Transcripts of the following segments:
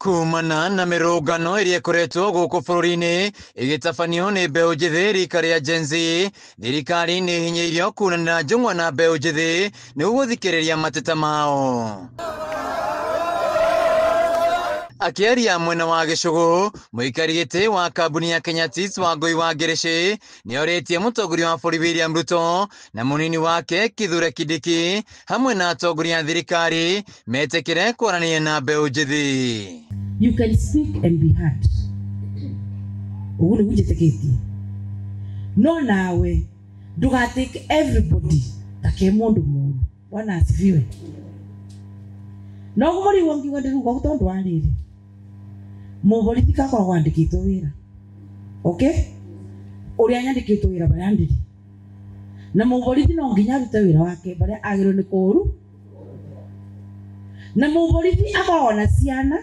Kumana na mĩrũngano ĩrĩa ĩkoretwo gũkũ bũrũri-inĩ ĩgĩtabanio nĩ mbeũ njĩthĩ rika rĩa Gen Z, thirikari nĩ ĩhinyĩrĩirio kuunanĩra njũng'wa na mbeũ njĩthĩ nĩguo gũthikĩrĩria mateta mao. Akĩaria mwena wa Gĩcũgũ, mũikari gĩtĩ wa kambuni ya Kenya Tea Wangũi wa Ngĩrĩcĩ nĩorĩtie mũtongoria wa bũrũri William Ruto na mũnini wake Kithure Kindiki hamwe na atongoria a thirikari metĩkĩre kwaranĩria na mbeũ njĩthĩ. You can speak and be heard. Ũguo nĩguo njĩtĩkĩtie. No nawe ndũgatake everybody ta ke mũndũ mũũru. Bwana asifiwe. No mũrigwo ngiuga ndĩruga tondũ wa rĩrĩ, mũborithi gakoragwo andĩkĩtwo wĩra, okay, ũrĩa nyandĩkĩtwo wĩra barĩa ndĩrĩ, na mũborithi no nginya arute wĩra wake barĩa agĩrĩirwo nĩ kũũru, na mũborithi akoragwo na ciana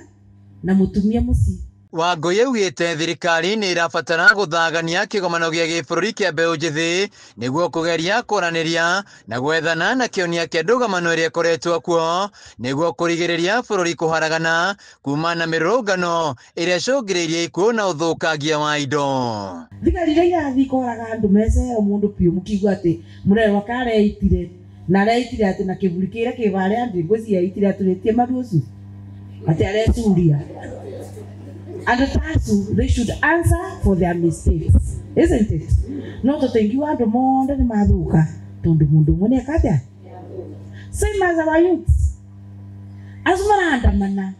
na mũtumia mũciĩ. Wangũi augĩte thirikari nĩ ĩrabatara gũthagania kĩgomano gĩa gĩbũrũri kĩa mbeũ njĩthĩ nĩguo kũgeria kwaranĩria na gwethana na kĩonia kĩa ndũgamano ĩrĩa ĩkoretwo kuo nĩguo kũrigĩrĩria bũrũri kũharagana kuma na mĩrũrũngano ĩrĩa ĩcũngĩrĩirie ikuũ na ũthũkangia wa indo. Thigari iria irathiĩ koraga andũ mecero mũndũ biũ, mũkiigua atĩ mũrerwa kareitire na areitire atĩ na kĩburi kĩrĩa kĩ harĩa ndĩ ngwĩciria eitire aturĩtie maru ũcio atĩ arecuria. Andũ ta acu, they should answer for their mistakes, isn't it? No tũtingiuga andũ mothe nĩ mathũka tondũ mũndũ ũmwe nĩeka atĩa. Same as our youths acu marandamana,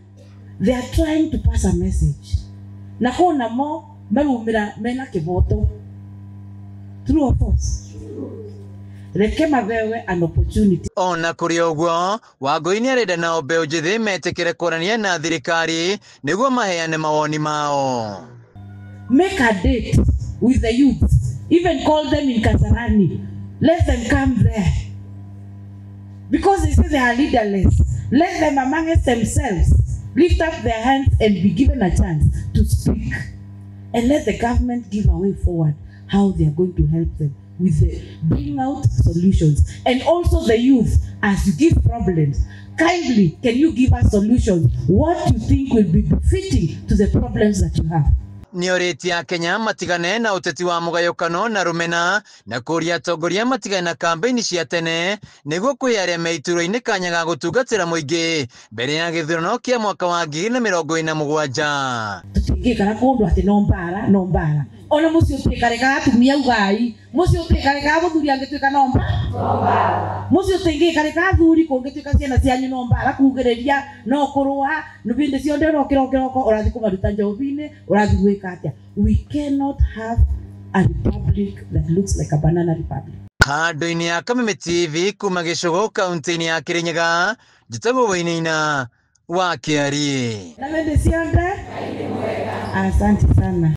they are trying to pass a message, na kũna mo marumĩra mena kĩboto. True or false? Reke mabewe an opportunity. Ona kũrĩ ũguo, Wangũi nĩarenda nao mbeũ njĩthĩ metĩkĩre kwaranĩria na thirikari nĩguo maheane mawoni mao. Make a date with the youth, even call them in Kasarani, let them come there, because they say they are leaderless. Let them amongst themselves lift up their hands and be given a chance to speak, and let the government give a way forward how they are going to help them with the bring out solutions. And also the youth, as you give problems, kindly can you give us solutions, what you think will be befitting to the problems that you have. Nĩorĩtie Akenya matigane na ũteti wa mũgayũkano na rũmena na kũria atongoria matigane na kambĩini cia tene nĩguo kwĩ arĩa me iturwa-inĩ kanya ga gũtungatĩra mũingĩ mbere ya gĩthurano kĩa mwaka wa 2027. Tũtingĩikara kũndũ atĩ no mbara no mbara, ona mũciĩ ũtĩkarekaga atumia ugai, mũciĩ ũtĩkarekaga mũthuri angĩtuĩka no mbara, mũciĩ ũtingĩkareka athuri kũngĩtuĩka ciana cianyu no mbara, kugĩrĩria no kũrũa bĩndĩ ciothe ũrokĩra kĩroko ũrathiĩ kũmaruta njobi-inĩ ũrathiĩ gwĩka atĩa. We cannot have a republic that looks like a banana republic. Handũ-inĩ ya Kameme TV kuma Gĩcũgũ kaunti-inĩ ya Kĩrĩnyaga, njĩtagwo Wainaina wa Kĩariĩ. Na bĩndĩ ciothe, asante sana.